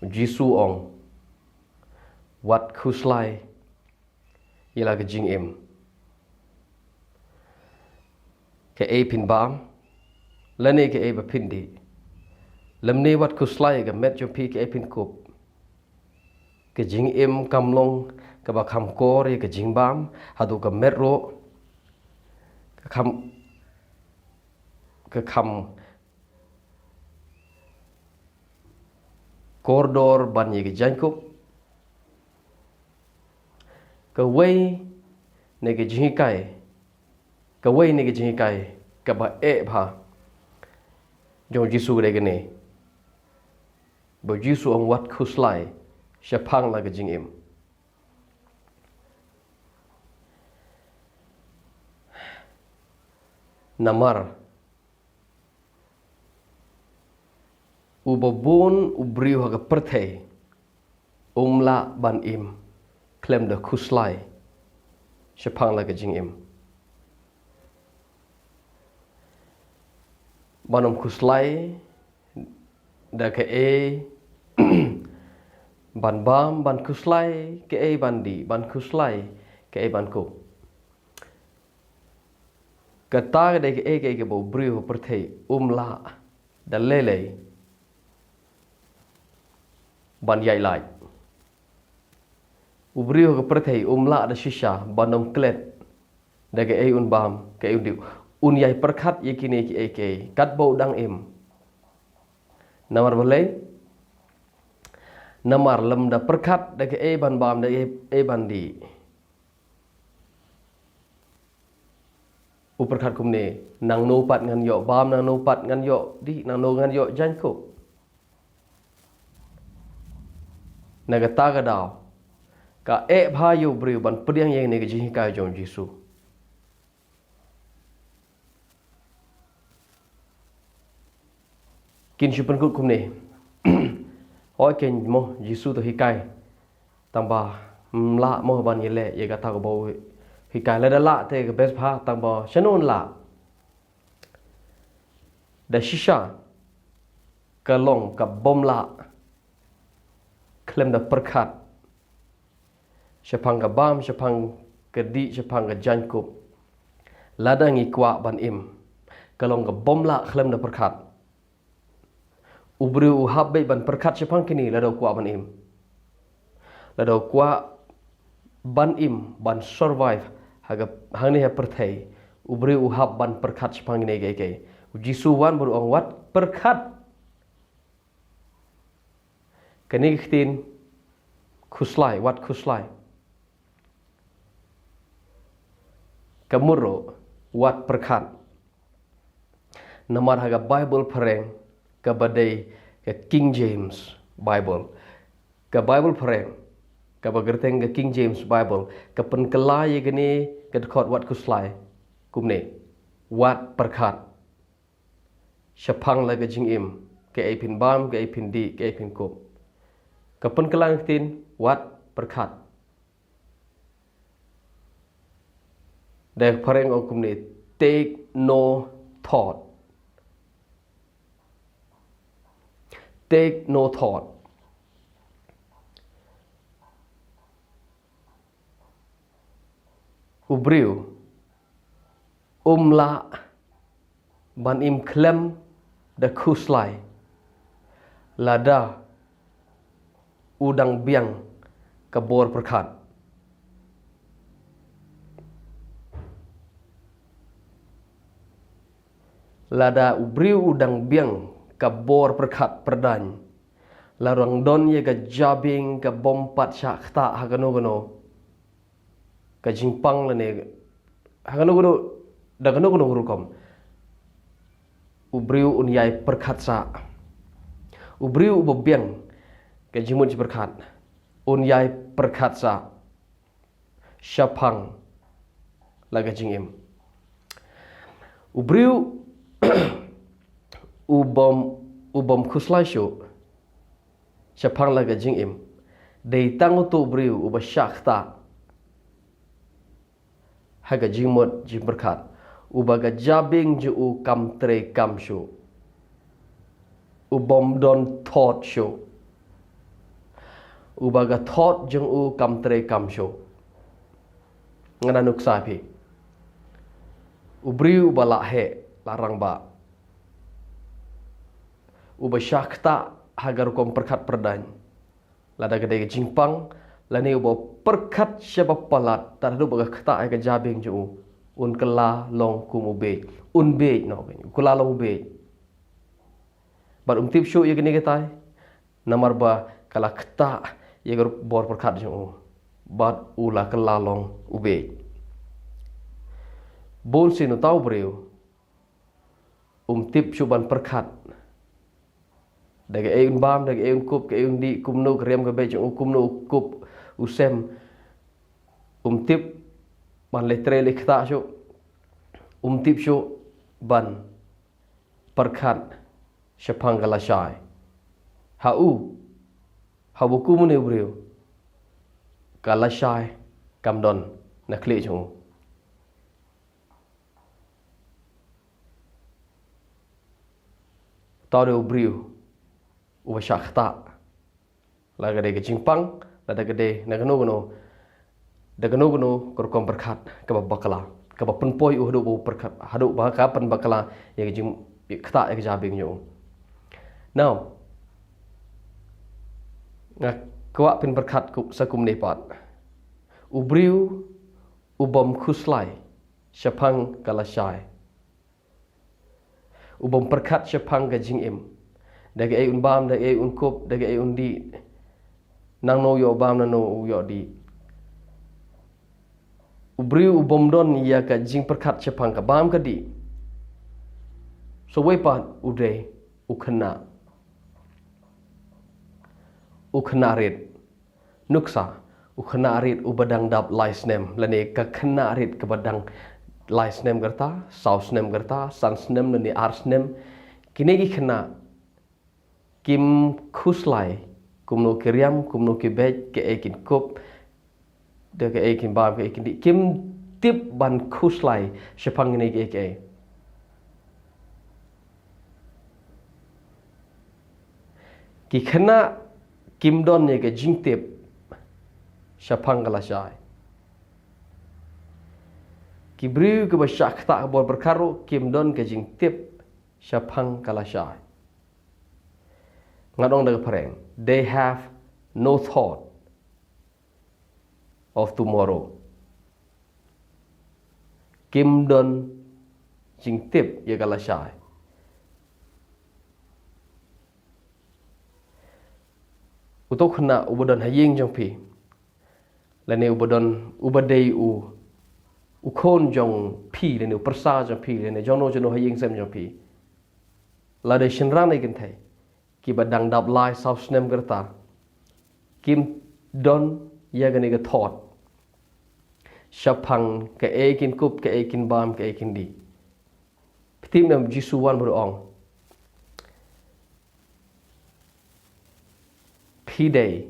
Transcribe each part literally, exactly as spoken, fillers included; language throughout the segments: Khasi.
Jisu ong, wat khuslai ïa la ka jingim. Kaei phin bam, lane kaei ba phin dih. Lymne wat khuslai ïa ka met jong phi kaei phin kup. Ka jingim kam long kaba kham kor ïa ka jingbam, haduh ka met ruh ka kham, ka kham kordor ban ïa ka jaiñkup. Kawei na ka jinghikai, kawei na ka jinghikai kaba eh bha jong Jisu ka dei kane, ba Jisu ong wat khuslai shaphang la ka jingim. Namar uba bun u briew ha ka pyrthei um lah ban im khlem da khuslai shaphang la ka jingim. Ban ym khuslai da kaei ban bam, ban khuslai kaei ban dih, ban khuslai kaei ban kup. Kata ka dei kaei kaei kaba u briew ha pyrthei um lah da lei lei ban ïaid lait. U briew ha ka pyrthei um lah da shisha ban ym klet da kaei un bam, kaei un dih. Un ïai pyrkhat ïa kine kiei kiei katba u dang im. Namar balei? Namar lymda pyrkhat da kaei ban bam, da kaei ban dih, u pyrkhat kumne, nangno pat ngan ïoh bam, nangno pat ngan ïoh dih, nangno ngan ïoh jaiñkup. Na kata ka daw ka eh bha ïa u briew ban pdiang ïa kane ka jinghikai jong Jisu. Kin shu pynkut kumne, hooid keiñ mo, Jisu to hikai, tangba ym lah mo ban ïaleh ïa kata kaba u hikai. Lada lah te ka best bha, tangba shano un lah? Da shisha ka long ka bym lah khlem da pyrkhat shaphang ka bam, shaphang ka dih, shaphang ka jaiñkup. Lada ngi kwah ban im, ka long ka bym lah khlem da pyrkhat. U briew u hap beit ban pyrkhat shaphang kine lada u kwah ban im. Lada u kwah ban im, ban survive ha ka, hangne ha pyrthei, u briew u hap ban pyrkhat shaphang kine kiei kiei. U Jisu wan bad u ong wat pyrkhat. Kane ka ktien khuslai, wat khuslai, ka mut ruh wat pyrkhat. Namar ha ka Baibl phareng kaba dei ka King James Bible, ka Baibl phareng kaba kyrteng ka King James Bible, ka pynkylla ïa kane ka dkhot wat khuslai kumne, wat pyrkhat shaphang la ka jingim, kaei phin bam, kaei phin dih, kaei phin kup. Ka pynkylla ïa ka ktien wat pyrkhat. Da ka phareng ong kumne, take no thought. Take no thought. U briew um lah ban im khlem da khuslai lada u dang biang ka bor pyrkhat. Lada u briew u dang biang ka bor pyrkhat pyrdaiñ, la dang don ïa ka jabieng ka bym pat shah ktah ha kano kano ka jingpang lane ha kano kano, da kano kano rukom, u briew un ïai pyrkhat sah. U briew uba biang ka jingmut jingpyrkhat un ïai pyrkhat sah shaphang la ka jingim. U briew u bym, u bym khuslai shuh shaphang la ka jingim dei tang uto u briew uba shah ktah ha ka jingmut jingpyrkhat, uba ka jabieng jong u kam trei kam shuh, u bym don thought shuh. Uba ka thot jong u kam trei kam shuh. Nga da nuksa phi. U briew uba la heh, la rangbah, uba shah ktah ha ka rukom pyrkhat pyrdaiñ, lada ka dei ka jingpang, lane uba pyrkhat shaba palat, tad haduh ba ka ktah ïa ka jabieng jong u, un kylla long kum u bieit. Un bieit noh, u kylla long u bieit. Bad um tip shuh ïa kane katai, namar ba ka la ktah ïa ka bor pyrkhat jong u, bad u la kylla long u bieit. Bun sien uta u briew um tip shuh ban pyrkhat da kaei un bam, da kaei un kup, kaei un dih, kumno ka riam ka beit jong u, kumno u kup u sem. Um tip ban leh trei leh ktah shuh. Um tip shuh ban pyrkhat shaphang ka lashai. Ha u, ha u kum une u briew, ka lashai kam don na khlieh jong u. Uta u dei u briew uba shah ktah, la ka dei ka jingpang, la da ka dei na kano kano, da kano kano ka rukom pyrkhat kaba bakla, kaba pynpoi u haduh ba u pyrkhat, haduh ba ka pynbakla ïa ka jing, ïa ka ktah, ïa ka jabieng jong u. Now, nga kwah phin pyrkhat ku, sa kumne pat. U briew u bym khuslai shaphang ka lashai, u bym pyrkhat shaphang ka jingim, da kaei un bam, da kaei un kup, da kaei un dih, nangno u ïoh bam, nangno u ïoh dih. U briew u bym don ïa ka jingpyrkhat shaphang ka bam ka dih. Sa kawei pat u dei u khynnah, u khynnah rit. Nuksa, u khynnah rit uba dang dap lai snem, lane ka khynnah rit kaba dang lai snem ka rta, saw snem ka rta, san snem lane ar snem. Kine ki khynnah kim khuslai kumno ki riam, kumno ki beit, kaei kin kup, da kaei kin bam, kaei kin dih. Kim tip ban khuslai shaphang kine kiei kiei. Ki khynnah kim don ïa ka jingtip shaphang ka lashai. Ki briew kiba shah ktah ka bor pyrkhat ruh kim don ka jingtip shaphang ka lashai. Nga ong da ka phareng, they have no thought of tomorrow. Kim don jingtip ïa ka lashai. Uto u khynnah uba don ha ïing jong phi, lane uba don, uba dei u, u khun jong phi, lane u pyrsa jong phi, lane jongno jongno ha ïing sem jong phi, la dei shynrang ne kynthei, kiba dang dap lai saw snem ka rta, kim don ïa kane ka thot shaphang kaei kin kup, kaei kin bam, kaei kin dih. Phi tip ne em, Jisu wan bad u ong, phi dei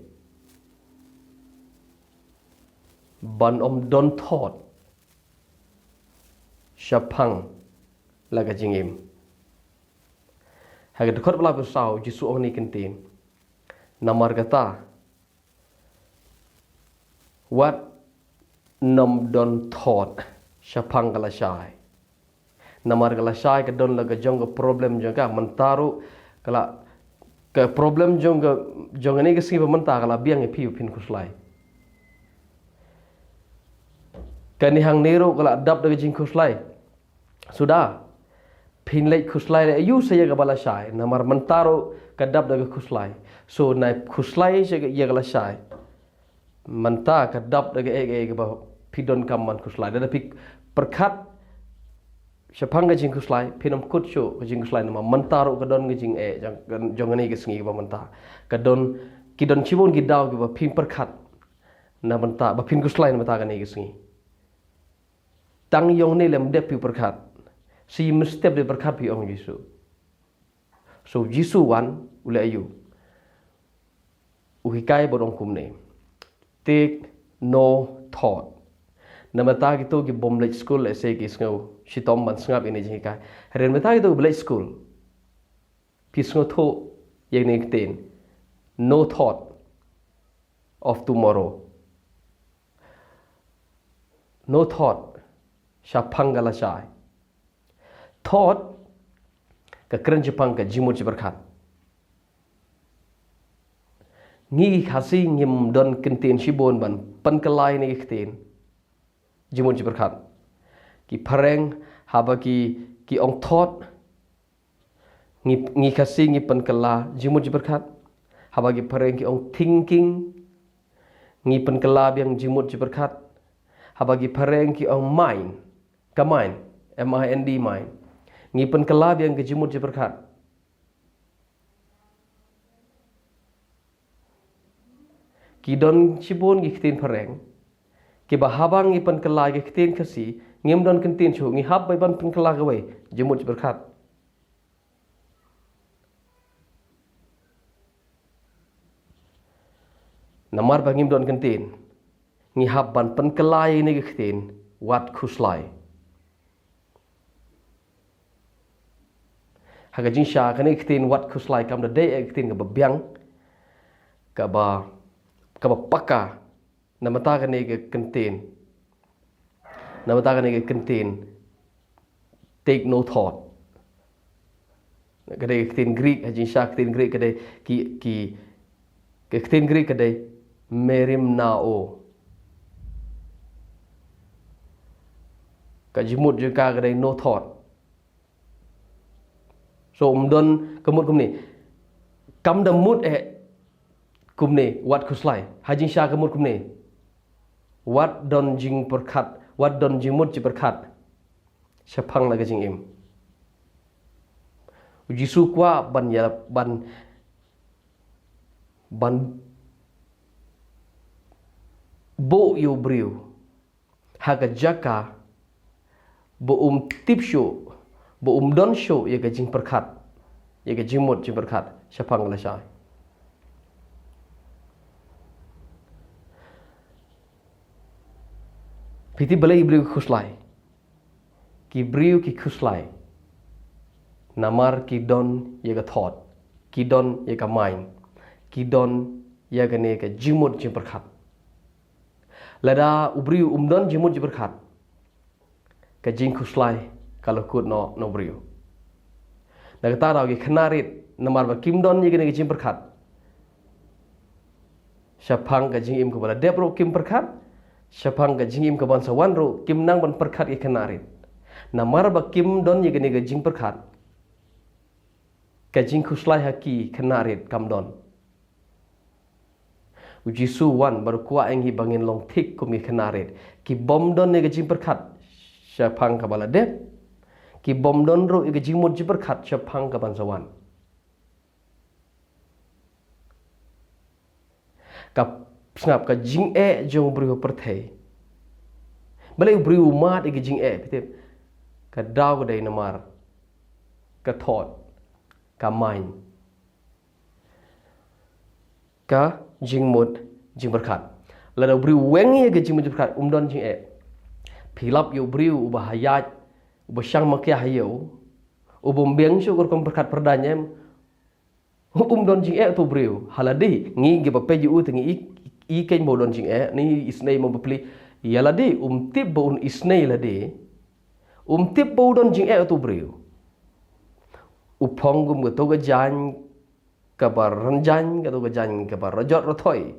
ban ym don thot shaphang la ka jingim. Ha ka dkhot ba laiphew saw, Jisu ong kine ki ktien, namar kata, wat nym don thot shaphang ka lashai. Namar ka lashai ka don la ka jong ka problem jong ka, mynta ruh ka la, ka problem jong ka, jong kane ka sngi bad mynta ka la biang ïa phi ba phin khuslai. Kane hangne ruh ka la dap da ka jingkhuslai. Suda, phin leit khuslai leh aïu sa ïa kaba lashai, namar mynta ruh ka dap da ka khuslai. So, nai khuslai sa ïa ka lashai. Mynta ka dap da kaei kaei kaba phi donkam ban khuslai. Lada phi pyrkhat shaphang ka jingkhuslai, phin ym kut shuh ka jingkhuslai, namar mynta ruh ka don ka jingeh jong, jong kane ka sngi kaba mynta. Ka don, ki don shibun ki daw kiba phin pyrkhat na mynta, ba phin khuslai na mynta kane ka sngi. Tang ïong ne lem dep phi pyrkhat. Shi mynstep dei pyrkhat phi, ong Jisu. So Jisu wan u leh aïu? U hikai bad ong kumne, take no thought. Na mynta kito ki bym leit skul, lehse ki sngew shitom ban sngap ïa kine ki jinghikai. Hynrei na mynta kito kiba leit skul, phi sngewthuh ïa kine ki ktien, no thought. of tomorrow. No thought, shaphang ka lashai. Thought, ka kren shaphang ka jingmut jingpyrkhat. Ngi Khasi ngim don kyntien shibun ban pynkylla ïa kane ka ktien jingmut jingpyrkhat. Ki phareng, haba ki, ki ong thought, ngi, ngi Khasi ngi pynkylla jingmut jingpyrkhat. Haba ki phareng ki ong thinking, ngi pynkylla biang jingmut jingpyrkhat. Haba ki phareng ki ong mind, ka mind, M I N D, mind, ngi pynkylla biang ka jingmut jingpyrkhat. Ki don shibun ki ktien phareng kiba haba ngi pynkylla ïa ki ktien Khasi, ngim don kyntien shuh, ngi hap bai ban pynkylla kawei, jingmut jingpyrkhat. Namar ba ngim don kyntien, ngi hap ban pynkylla ïa kane ka ktien, wat khuslai. Ha ka jingshisha kane ka ktien wat khuslai kam da dei ka ktien kaba biang, kaba, kaba paka, namar kane ka kyntien, namar kane ka kyntien, take no thought. Ka dei ka ktien Greek, ha jingshisha ka ktien Greek ka dei ki, ki, ka ktien Greek ka dei merimnao. Ka jingmut jong ka ka dei no thought. So, um don ka mut kumne. Kam da mut eh kumne, wat khuslai. Ha jingshisha ka mut kumne. Wat don jingpyrkhat, wat don jingmut jingpyrkhat shaphang la ka jingim. U Jisu u kwah ban ïa, ban, ban buh ïa u briew ha ka jaka ba um tip shuh, ba um don shuh ïa ka jingpyrkhat, ïa ka jingmut jingpyrkhat shaphang ka lashai. Phi tip balei ki briew ki khuslai? Ki briew ki khuslai namar ki don ïa ka thought, ki don ïa ka mind, ki don ïa kane ka jingmut jingpyrkhat. Lada u briew um don jingmut jingpyrkhat, ka jingkhuslai ka la kut noh na u briew. Na kata daw ki khynnah rit, namar ba kim don ïa kane ka jingpyrkhat shaphang ka jingim kaba la dep ruh kim pyrkhat, shaphang ka jingim kaban sa wan ruh kim nang ban pyrkhat, ki khynnah rit. Namar ba kim don ïa kane ka jingpyrkhat, ka jingkhuslai ha ki khynnah rit kam don. U Jisu u wan bad u kwah ïa ngi ba ngin long thik kum ki khynnah rit, ki bym don ïa ka jingpyrkhat shaphang kaba la dep, ki bym don ruh ïa ka jingmut jingpyrkhat shaphang kaban sa wan. Ka, sngap, ka jingeh jong u briew ha pyrthei. Balei u briew u mad ïa ka jingeh, phi tip? Ka daw ka dei namar ka thought, ka mind, ka jingmut jingpyrkhat. Lada u briew u weng ïa ka jingmut jingpyrkhat, um don jingeh. Phi lap ïa u briew uba ha ïaid, uba shang makia ha ïew, u bym biang shuh ka rukom pyrkhat pyrdaiñ em. Um don jingeh uto u briew. Ha lade, ngi kiba peit ïa u te ngi i, i keiñ ba u don jingeh, ngi isnei mo bapli. Ïa lade, um tip ba un isnei lade. Um tip ba u don jingeh uto u briew. U phong kum kato ka jaiñ kaba rynjaiñ, kato ka jaiñ kaba rajot rathoi.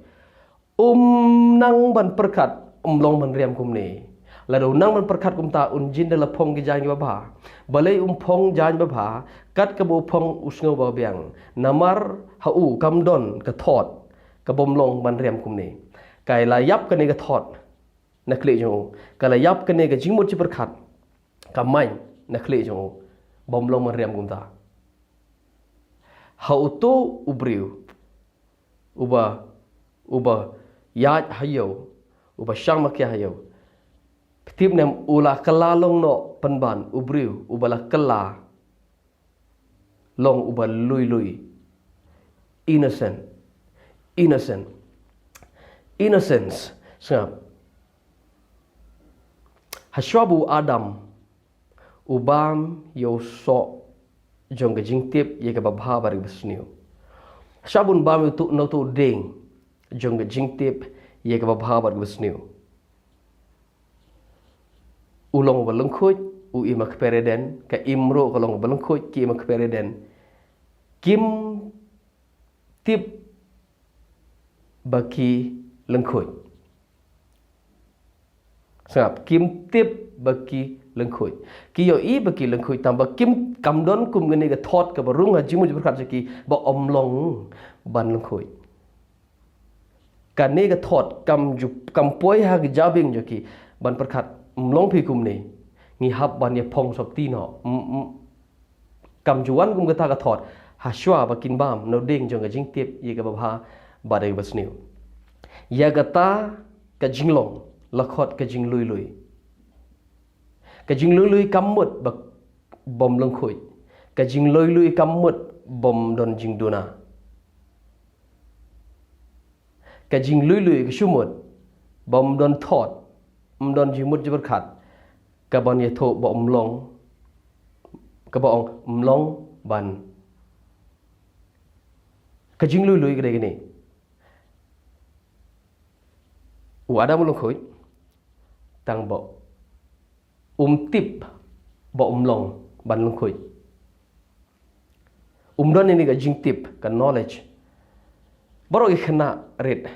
Um nang ban pyrkhat, um long ban riam kumne. Lada u nang ban pyrkhat kumta, un jin da la phong ki jaiñ kiba bha. Balei um phong jaiñ ba bha, kat kaba u phong u sngew ba biang. Namar ha u kam don ka thought, ka bym long ban riam kumne. Ka la ïap kane ka thought na khlieh jong u. Ka la ïap kane ka jingmut jingpyrkhat, ka mind na khlieh jong u. Bym long ban riam kumta. Ha uto u briew uba, uba ïaid ha ïew, uba shang makia ha ïew. Phi tip ne em, u la kylla long noh pynban u briew uba la kylla long uba lui lui. Innocent. Innocent. Innocence. Sngap. Hashwa ba u Adam u bam ïa u soh jong ka jingtip ïa kaba bha bad kaba sniew. Hashwa ba un bam ïa uto, na uto u dieng, jong ka jingtip ïa kaba bha bad kaba sniew. U long uba lyngkhuid, u im ha kper Eden, ka im ruh ka long uba lyngkhuid, ki im ha kper Eden. Kim tip ba ki lyngkhuid. Sngap, kim tip ba ki lyngkhuid. Ki ïohi ba ki lyngkhuid tang ba kim, kam don kum kane ka thot kaba rung ha jingmut jingpyrkhat jong ki ba ym long ban lyngkhuid. Kane ka thot kam ju, kam poi ha ka jabieng jong ki ban pyrkhat, ym long phi kumne, ngi hap ban ïa phong sopti noh. M- m- Kam ju wan kum kata ka thot ha shuwa ba kin bam na u dieng jong ka jingtip ïa kaba bha bad ïa kaba sniew. Ïa kata ka jinglong la khot ka jinglui lui. Ka jinglui lui kam mut ba bym lyngkhuid. Ka jinglui lui kam mut bym don jingduna. Ka jinglui lui ka shu mut ba ym don thot, ym don jingmut jingpyrkhat, ka ban ïathuh ba ym long, kaba ong ym long ban. Ka jinglui lui ka dei kane. U Adam u lyngkhuid tang ba um tip ba um long ban lyngkhuid. Um don ïa kane ka jingtip, ka knowledge. Baroh ki khynnah rit,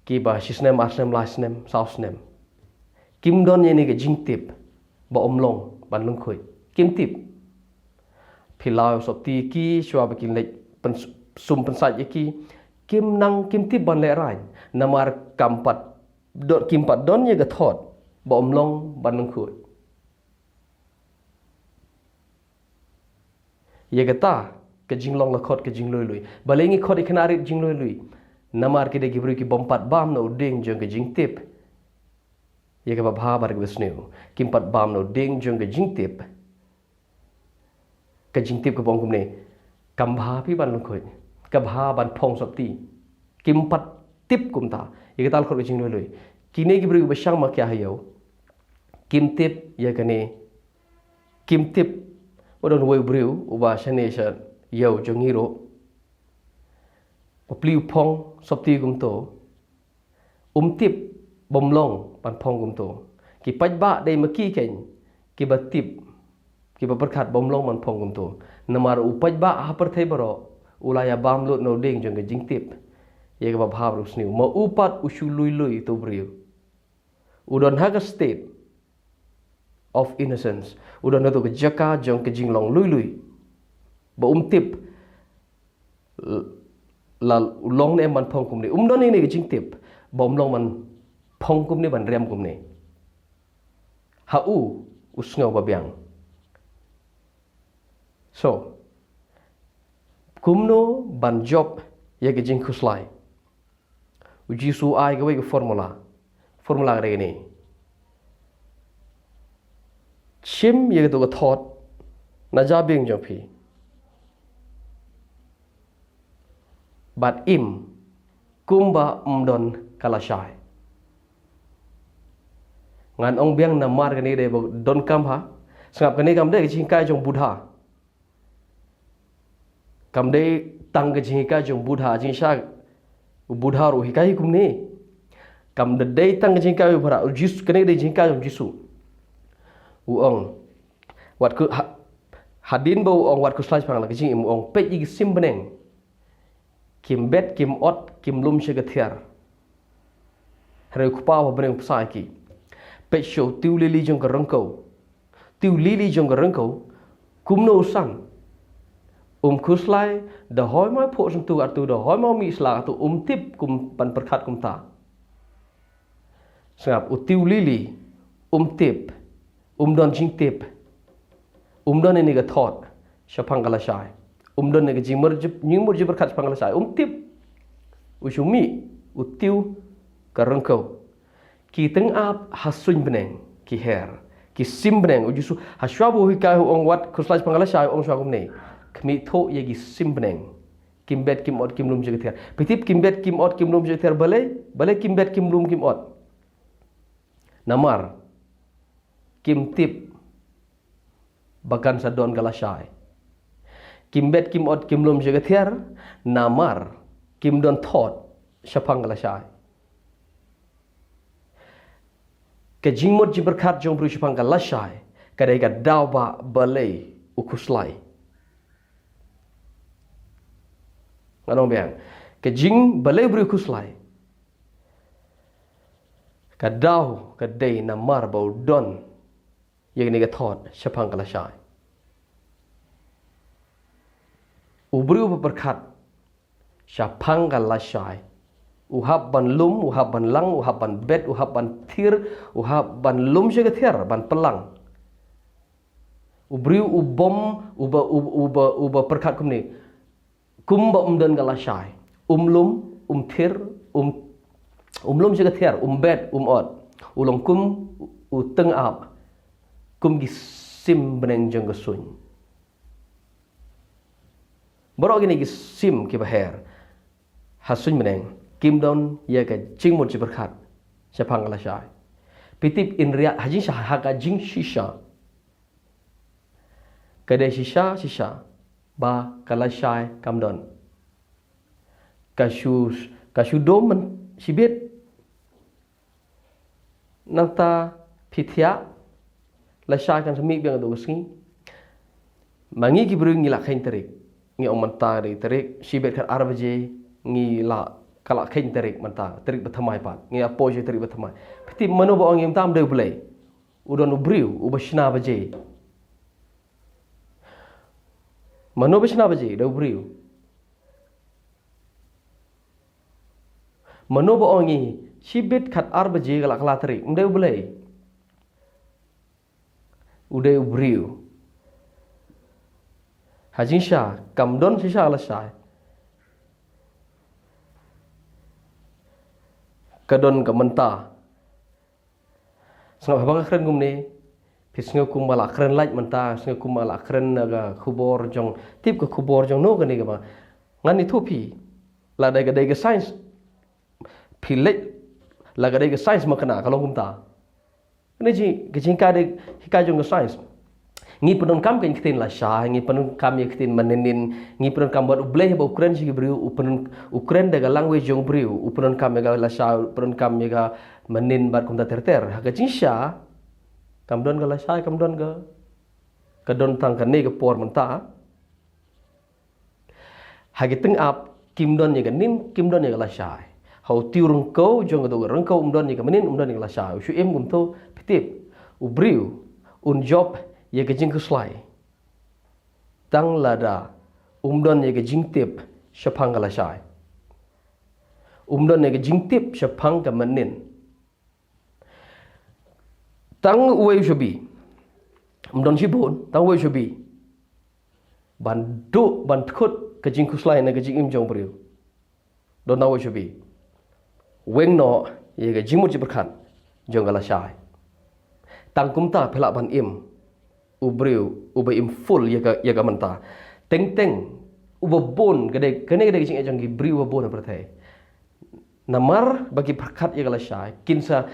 kiba shi snem, ar snem, lai snem, saw snem, kim don ïa kane ka jingtip ba um long ban lyngkhuid. Kim tip. Phi law sopti ïa ki shuwa ba kin leit pyn- sum pynsait ïa ki, kim nang, kim tip ban lehraiñ. Namar kam pat don, kim pat don ïa ka thot ba um long ban lyngkhuid. Ïa kata ka jinglong la khot ka jinglui lui. Balei ngi khot ïa ki khynnah rit jinglui lui? Namar ki dei ki briew ki bym pat bam na u dieng jong ka jingtip ïa kaba bha bad kaba sniew. Kim pat bam na u dieng jong ka jingtip. Ka jingtip kaba ong kumne, kam bha phi ban lyngkhuid, ka bha ban phong sopti. Kim pat tip kumta. Ïa kata la khot ka jinglui lui. Kine ki briew kiba shang makia ha ïew, kim tip ïa kane. Kim tip ba don uwei u briew uba shane sha ïew jong ngi ruh, ba plie u phong sopti kumto. Um tip ba um long ban phong kumto. Ki paidbah dei ma ki keiñ kiba tip, kiba pyrkhat ba um long ban phong kumto. Namar u paidbah ha pyrthei baroh u la ïa bam lut na u dieng jong ka jingtip ïa kaba bha bad kaba sniew. Ma u pat u shu lui lui, uto u briew u don ha ka state of innocence. U don ha kato ka jaka jong ka jinglong lui lui, ba um tip l- la u long ne em ban phong kumne. Um don ïa kane ka jingtip ba um long ban phong kumne, ban riam kumne. Ha u, u sngew ba biang. So, kumno ban jop ïa ka jingkhuslai? U Jisu u ai kawei ka formula. Formula ka dei kane. Shim ïa kato ka thot na jabieng jong phi, bad im kumba ym don ka lashai. Ngan ong biang namar kane ka dei ba donkam ha. Sngap, kane kam dei ka jinghikai jong Buddha. Kam dei tang ka jinghikai jong Buddha, jingshai u Buddha ruh u hikai kumne. Kam dei tang ka jinghikai u Buddha, u Jisu, kane ka dei jinghikai jong u Jisu. U ong, wat khuslai, ha, hadien ba u ong wat khuslai shaphang la ka jingim, u ong peit ïa ki sim bneng. Kim bet, kim ot, kim lum sha ka thiar. Hynrei u Kpa uba ha bneng u pynshai ïa ki. Peit sha u tiew lili jong ka ryngkew. Tiew lili jong ka ryngkew, kumno u san. Um khuslai, da hoi ma phuh shyntur katto, da hoi ma mih sla katto, um tip kum ban pyrkhat kumta. Sngap, u tiew lili um tip, um don jingtip, um don ïa kane ka thot shaphang ka lashai, um don ïa ka jingmut jingmut jingpyrkhat shaphang ka lashai, um tip. U shu mih, u tiew ka ryngkew. Ki tyngab ha suiñ bneng ki her, ki sim bneng. U Jisu ha shuwa ba u hikai u ong wat khuslai shaphang ka lashai, u ong shuwa kumne: Khmih thuh ïa ki sim bneng. Kim bet, kim ot, kim lum sha ka thiar. Phi tip, kim bet, kim ot, kim lum sha ka thiar. Balei? Balei kim bet, kim lum, kim ot? Namar kim tip ba kan sa don ka lashai. Kim bet, kim ot, kim lum sha ka thiar namar kim don thot shaphang ka lashai. Ka jingmut jingpyrkhat jong u briew shaphang ka lashai ka dei ka daw ba balei u khuslai. Ngan ong biang, ka jing balei u briew u khuslai, ka daw ka dei namar ba u don ïa kane ka thot shaphang ka lashai. U briew ba pyrkhat shaphang ka lashai, u hap ban lum, u hap ban lang, u hap ban bet, u hap ban thiar, u hap ban lum sha ka thiar ban pynlang. U briew u bym, uba, uba, uba, uba pyrkhat kumne, kumba um don ka lashai, um lum, um thiar, um, um lum sha ka thiar, um bet, um ot, u long kum u tyngab, kum ki sim bneng jong ka suiñ. Baroh kine ki sim kiba her ha suiñ bneng kim don ïa ka jingmut jingpyrkhat shaphang ka lashai. Phi tip, in ria ha jingshisha, ha ka jingshisha, ka dei shisha shisha ba ka lashai kam don. Ka shu, ka shu dom man shibit. Nangta phi thiah, lashai kan sa mih biang haduh ka sngi. Ma ngi ki briew ngi lah kheiñ tarik. Ngi ong mynta ka dei tarik, shibit khatar baje ngi lah, ka lah kheiñ tarik mynta, tarik ba thymmai pat. Ngi ap poi sha tarik ba thymmai. Phi tip mano ba ong ïa ngi mynta? Ym dei U Blei. U don u briew uba shna baje. Mano ba shna baje? Dei u briew. Mano ba ong ïa ngi shibit khatar baje ka lah kylla tarik? Ym dei U Blei. U dei u briew. Ha jingshisha kam don shisha lashai. Ka don ka mynta. Sngap haba nga kren kumne, phi sngew kumba la kren lait mynta, sngew kumba la kren na ka khubor jong, tip ka khubor jong no kane kaba. Ngan ïathuh phi, la dei ka, dei ka science. Phi leit, la ka dei ka science ma kane ka long kumta. Kane ji, ka jinghikai dei, hikai jong ka science. Ngi pyndonkam ka ktien lashai, ngi pyndonkam ïa ka ktien mynnin, ngi pyndonkam bad U Blei haba u kren sha ki briew, u pyn, u kren da ka language jong u briew, u pyndonkam ïa ka lashai, u pyndonkam ïa ka mynnin bad kumta ter ter. Ha ka jingshisha, kam don ka lashai, kam don ka, ka don tang kane ka por mynta. Ha ki tyngab kim don ïa ka nin, kim don ïa ka lashai. Ha u tiew ryngkew jong ka dong ryngkew um don ïa ka mynnin, um don ïa ka lashai. U shu im kumto, phi tip, u briew un jop ïa ka jingkhuslai tang lada um don ïa ka jingtip shaphang ka lashai. Um don ïa ka jingtip shaphang ka mynnin. Tang uwei u shaba, um don shibun, tang uwei u shaba ban duh, ban tkut ka jingkhuslai na ka jingim jong u briew. Don uwei u shaba. Weng noh ïa ka jingmut jingpyrkhat jong ka lashai. Tang kumta phi lah ban im u briew uba im full ïa ka, ïa ka mynta. Teng teng uba bun ka dei, kane ka dei ka jingeh jong ki briew uba bun ha pyrthei. Namar ba ki pyrkhat ïa ka lashai, kin sa,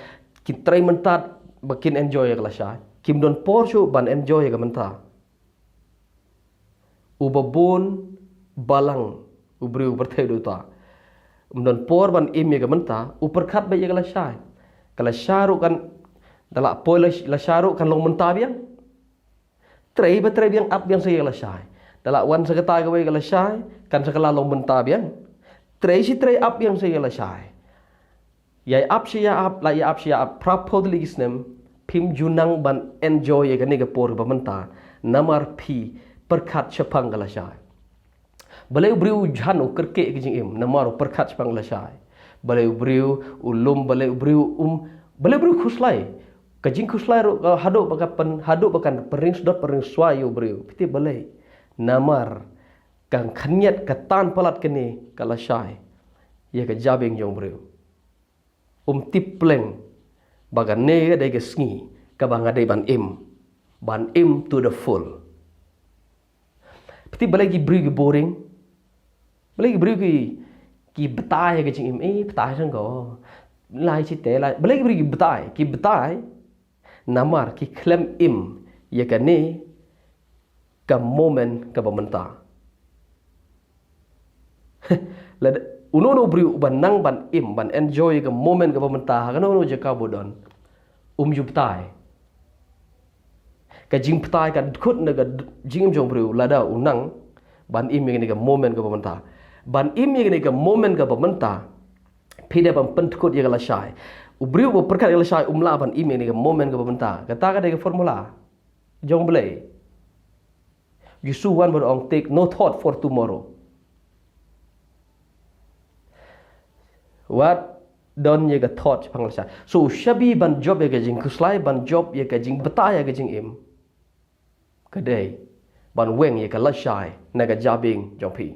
kin trei mynta ba kin enjoy ïa ka lashai. Kim don por shuh ban enjoy ïa ka mynta. Uba bun balang u briew pyrthei duta. Um don por ban im ïa ka mynta, u pyrkhat beit ïa ka lashai. Ka lashai ruh kan, da la poi lash-, lashai ruh kan long mynta biang. Trei ba trei biang, ap biang sa ïa ka lashai. Da la wan sa kata kawei ka lashai, kan sa kylla long mynta biang. Trei shi trei, ap biang sa ïa ka lashai. Ïa ap shi ïa ap, la ïa ap shi ïa ap, phra phew tylli ki snem, phim ju nang ban enjoy ïa kane ka por ba mynta. Namar phi pyrkhat shaphang ka lashai. Balei u briew u jan u kyrkieh ka jingim, namar u pyrkhat shaphang ka lashai. Balei u briew u lum, balei u briew um, balei u briew khuslai. Ka jingkhuslai ruh, ka haduh ba ka pyn, haduh ba kan pynring sdot pynring swai ïa u briew. Phi tip balei? Namar ka khyndiat ka tan palat kane ka lashai ïa ka jabieng jong u briew. Um tip pleng ba kane ka dei ka sngi kaba nga dei ban im, ban im to the full. Phi tip balei ki briew ki boring? Balei ki briew ki, ki batai ha ka jingim, eh, batai shang ko. Lai shi te, lai. Balei ki briew ki batai? Ki batai namar ki khlem im ïa kane ka moment kaba mynta. Lada, Uno uno u briew uba nang ban im, ban enjoy ïa ka moment kaba mynta ha kano kano ka jaka ba u don, um ju batai. Ka jingbatai ka dkhot na ka jingim jong u briew lada u nang ban im ïa kane ka moment kaba mynta. Ban im ïa kane ka moment kaba mynta, phi dei ban pyndkhot ïa ka lashai. U briew uba pyrkhat ïa ka lashai um lah ban im ïa kane ka moment kaba mynta. Kata ka dei ka formula jong U Blei. U Jisu u wan ban ong, "Take no thought for tomorrow." Wat don ïa ka thought shaphang lashai. So shabi ban jop ïa ka jingkhuslai, ban jop ïa ka jingbatai ïa ka jingim, ka dei ban weng ïa ka lashai na ka jabieng jong phi.